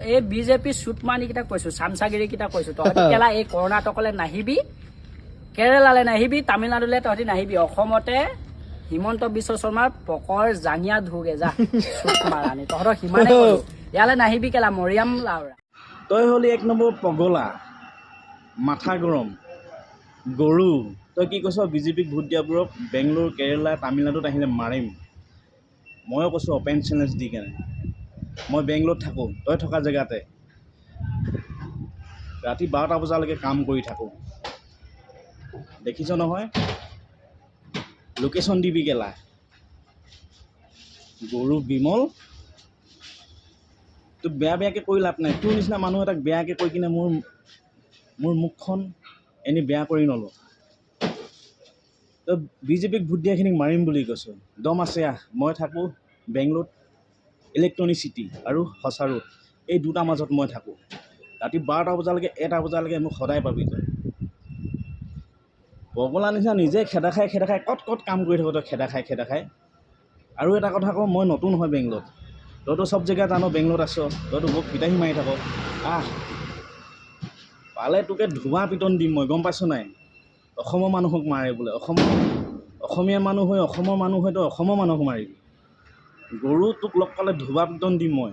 এই বিজেপি চুটমানীকেইটা কৈছো, চামচাগিৰিকেইটা কৈছো, তহঁতি কেলা এই কৰ্ণাটকলৈ নাহিবি, কেৰেলালৈ নাহিবি, তামিলনাডুলৈ তহঁতি নাহিবি। অসমতে হিমন্ত বিশ্ব শৰ্মাৰ পকৰ জাঙিয়া ধুগে যা। চুট মাৰানি তহঁতক সিমানে ক'লো, ইয়ালৈ নাহিবি কেলা মৰিয়াম লাওৰা। তই হ'লি এক নম্বৰ পগলা, মাথা গৰম গৰু। তই কি কৈছ? বিজেপিক ভোট দিয়াবোৰক বেংগলোৰ, কেৰেলা, তামিলনাডুত আহিলে মাৰিম। ময়ো কৈছোঁ অ'পেন চেলেঞ্জ দি কেনে, মই বেংগলোৰত থাকোঁ, তই থকা জেগাতে ৰাতি 12টা বজালৈকে কাম কৰি থাকোঁ। দেখিছ নহয়? লোকেশ্যন দিবি কেলা গৰু বিমল। তোক বেয়া বেয়াকৈ কৈ লাভ নাই। তোৰ নিচিনা মানুহ এটাক বেয়াকৈ কৈ কিনে মোৰ মুখখন এনেই বেয়া কৰি নলওঁ। তই বিজেপিক ভোট দিয়াখিনিক মাৰিম বুলি কৈছ, দম আছে, আহ। মই থাকোঁ বেংগলোৰত, ইলেক্ট্ৰনিক চিটি আৰু হচাৰোড, এই দুটা মাজত মই থাকোঁ। ৰাতি 12টা বজালৈকে, 1টা বজালৈকে মোক সদায় পাবি। তই পগলা নিচিনা নিজে খেদা খাই খেদা খাই ক'ত ক'ত কাম কৰি থাক তই খেদা খাই খেদা খাই। আৰু এটা কথা কওঁ, মই নতুন হয় বেংগলোৰত। তইতো চব জেগা জান, বেংগলোৰত আছ, তইতো বহুত ফিতাহি মাৰি থাক। আহ, পালে তোকে ধোঁৱা পিটন দিম মই, গম পাইছ নাই? অসমৰ মানুহক মাৰে বোলে। অসমীয়া মানুহ হৈ, অসমৰ মানুহ হৈ তই অসমৰ মানুহক মাৰিবি? গৰু, তোক লগ পালে ধোবা পিটন দিম মই।